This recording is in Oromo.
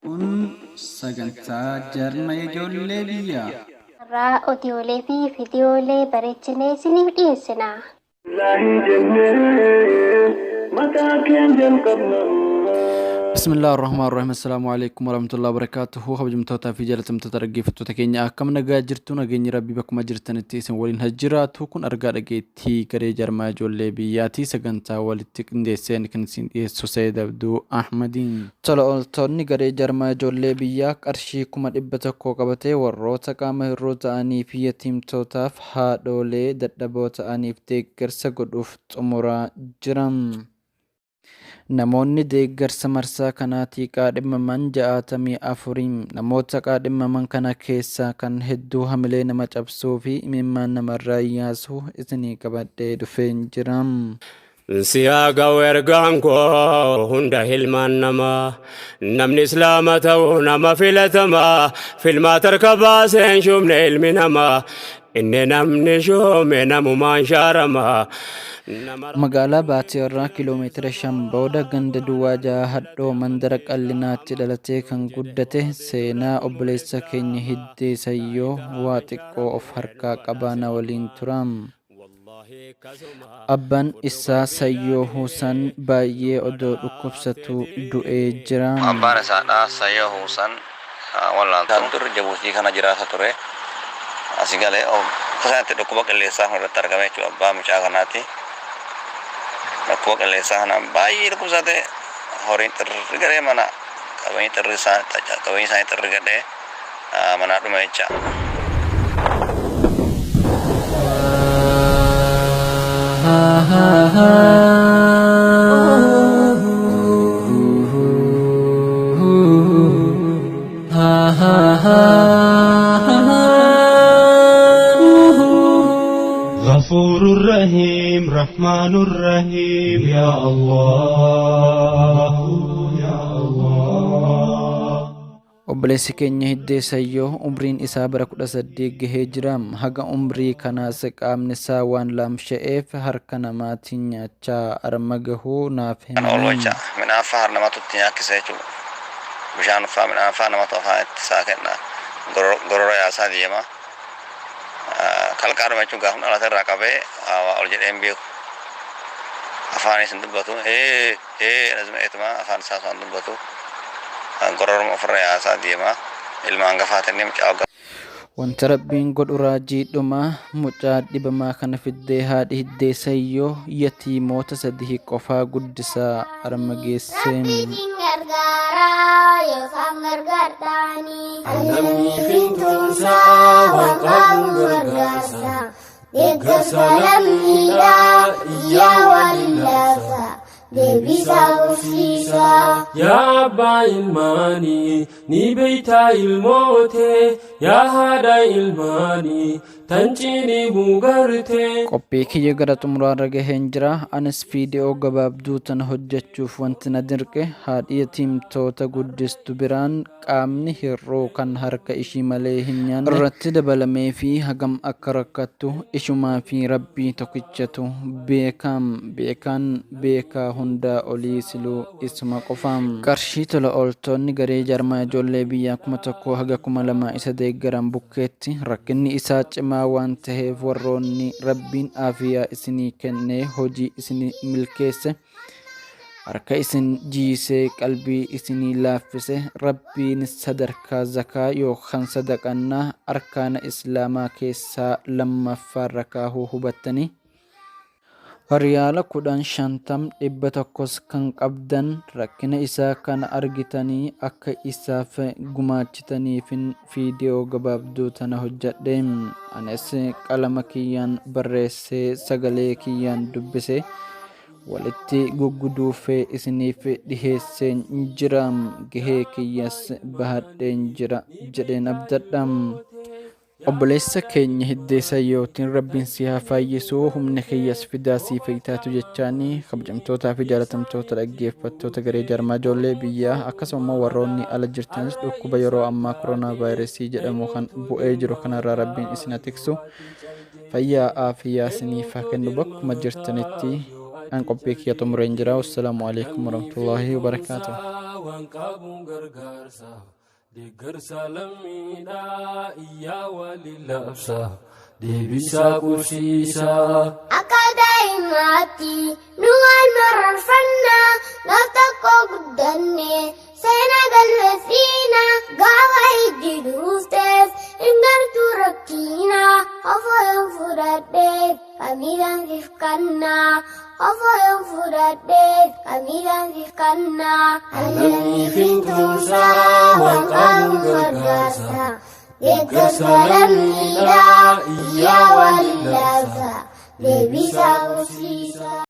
Kun sagantaa jaarmaya ijoollee biyyaa. Irraa odiyoolee fi viidiyoolee bareechinee isiniif dhiyeessina. Laahi jennee maqaa keen jalqabna. Bismillah ar-Rahmaan ar-Rahim. Assalaamu alaikum warahmatullahi wabarakatuhu. Kabajamtootaa fi jaalatamtoota dhaggeeffattoota keenya akkam nagaa jirtu nageenyi Rabbii bakkuma jirtanitti isin waliin haa jiraatu. Kun argaa dhageettii garee jarmaa ijoollee biyyaati. Sagantaa walitti qindeesseen kan isin dhiyeessu Sayyid Abduu Ahmadiin. Tola ooltonni garee jarmaa ijoollee biyyaa qarshii 100,000 qabatee warroota qaama hir'uu ta'anii fi yatiimtootaaf, haadhoolee dadhaboo ta'aniif deeggarsa godhuuf xumuraa jira. Namoonni deeggarsa marsaa kanaatii qaadhimaman 64. Namoota qaadhimaman kana keessaa kan hedduu hamilee nama cabsuu fi imimmaan namarraa yaasu isinii qabadhee dhufeen jira. Si haa ga'u ergaan koo hunda hilmaan namaa Namni islaama ta'u nama filatamaa Filmaata harka baaseen shuumne ilmi namaa Inni namni shuume namumaan shaaramaa Magaalaa Baatee irraa kiiloomeetira 5 booda ganda Duwwaa 6 Hadhoo mandara Qallinaatti dhalatee kan guddate seenaa obboleessa keenya Hiddee Sayyoo waa xiqqoo of harkaa qabaa na waliin turaa. Abbaan isaa Sayyoo Huusan baay'ee odoo dhukkubsatuu du'ee jira. Abbaan isaadha Sayyoo Huusan wallaaltu. Dur Jabuutii kana jiraata ture. Asi gale akka sanatti dhukkuba qilleessaa kun irratti argame jechuudha abbaa mucaa kanaati. Dhukkuba qilleessaa kana baay'ee dhukkubsate horiin xirri gadhee mana qabeenyi xirri isaa qabeenyi isaanii xirri gadhee manaa dhume jecha. غفور الرحيم رحمن الرحيم يا الله يا الله Obboleessi keenya Hiddee Sayyoo umriin isaa bara 18 gahee jira. Haga umrii kanaas qaamni isaa waan laamsha'eef harka namaatiin nyaachaa arma gahuu naaf Kan oolu himame. jecha midhaan faa namatu itti nyaachisa jechuudha. Bishaan faa midhaan faa namatu afaan itti isaa kenna. Gorora yaasaa deema. Kalqaadhuma jechuun gaafuma dhalate irraa qabee waa ol jedhee hin beeku. Afaanis hin dubbatu. Ee Ee lazima eetuma afaan isaa osoo hin dubbatu gororuma ofirra yaasaa deema. Ilma hangafaa ta'e mucaa waggaa Wanta Rabbiin godhu raajiidhuma mucaa dhibamaa kana fiddee haadhi Hiddee Sayyoo yatiimoota sadihi qofaa guddisaa arma geesse. Rabbiitiin gargaaraa yookaan gargaartaanii. Namni fintuunsaa waan qabuun gargaarsa. Deeggarsa lammiidhaa iyyaa waliin labsa. Deebisaa qubsiisaa. Yaa abbaa ilmaanii ni beeytaa ilmootee yaa haadha ilmaanii tan cinii gugarte. Qophii kiyya gara xumuraarra gaheen jira. Anis fiidiyoo gabaabduu tana hojjechuuf wanti na dirqe haadhi yatiimtoota guddistu biraan qaamni hir'uu kan harka ishii malee hin nyaanne irratti dabalameefii hagam akka rakkattu ishumaa fi Rabbii tokkichatu beeka. Beekaan beekaa hundaa olii siluu isuma qofa. Qarshii tola ooltoonni garee jaarmaa ijoollee biyyaa 1000 haga 2000 isa deeggaran bukkeetti rakkinni isaa cimaa waan taheef warroonni Rabbiin aafiyaa isinii kennee hojii isinii milkeesse Harka isin jiisee qalbii isinii laaffise Rabbiin sadarkaa zakaa yookaan sadaqannaa arkaana islaamaa keessaa lammaffaarra kaahuu hubattanii? Riyaala 10 50 100s kan qabdan rakkina isaa kana argitanii akka isaaf gumaachitaniifin fiidiyoo gabaabduu tana hojjadhe. Anis qalama kiyyaan barreessee sagalee kiyyaan dubbise walitti gugguduufee isiniif dhiheesseen jira. Gahee kiyyas bahadheen jira jedheen abdadha. Obboleessa keenya Hiddee Sayyootiin Rabbiin si haa faayyisu humna kiyyas fidaa sii fayitaatu jechaani kabajamtootaa fi jaalatamtoota dhaggeeffattoota garee jaarmaa ijoollee biyyaa akkasuma immoo warroonni ala jirtanis dhukkuba yeroo ammaa koronaa vaayirasii jedhamu kan bu'ee jiru kanarraa Rabbiin isin haa tiksu. Fayyaa aafiyaa isiniif haa kennu bakkuma jirtanitti. An qophii kiyya xumureen jira. Wassalaamu alaikum warahmatullaahi wabarakaatuh. Waan qabuun gargaarsa deeggarsa lammiidhaa iyyaa waliin labsa deebisaa qubsiisaa. Akka daa'imaatti nu wal mararfanna, gaaf tokko guddanne seenaa galmeessina. Gaafa hijji dhuufteef hin gartuu rakkina, ofoo yoon fudhadheef kamiidhaan fifkanna, ofoo yoon fudhadheef kamiidhaan fifkanna. Lammiif hin tumsaa waan qabuun gargaarsa deeggarsa lammiidhaa iyyaa waliin labsa deebisaa qubsiisaa.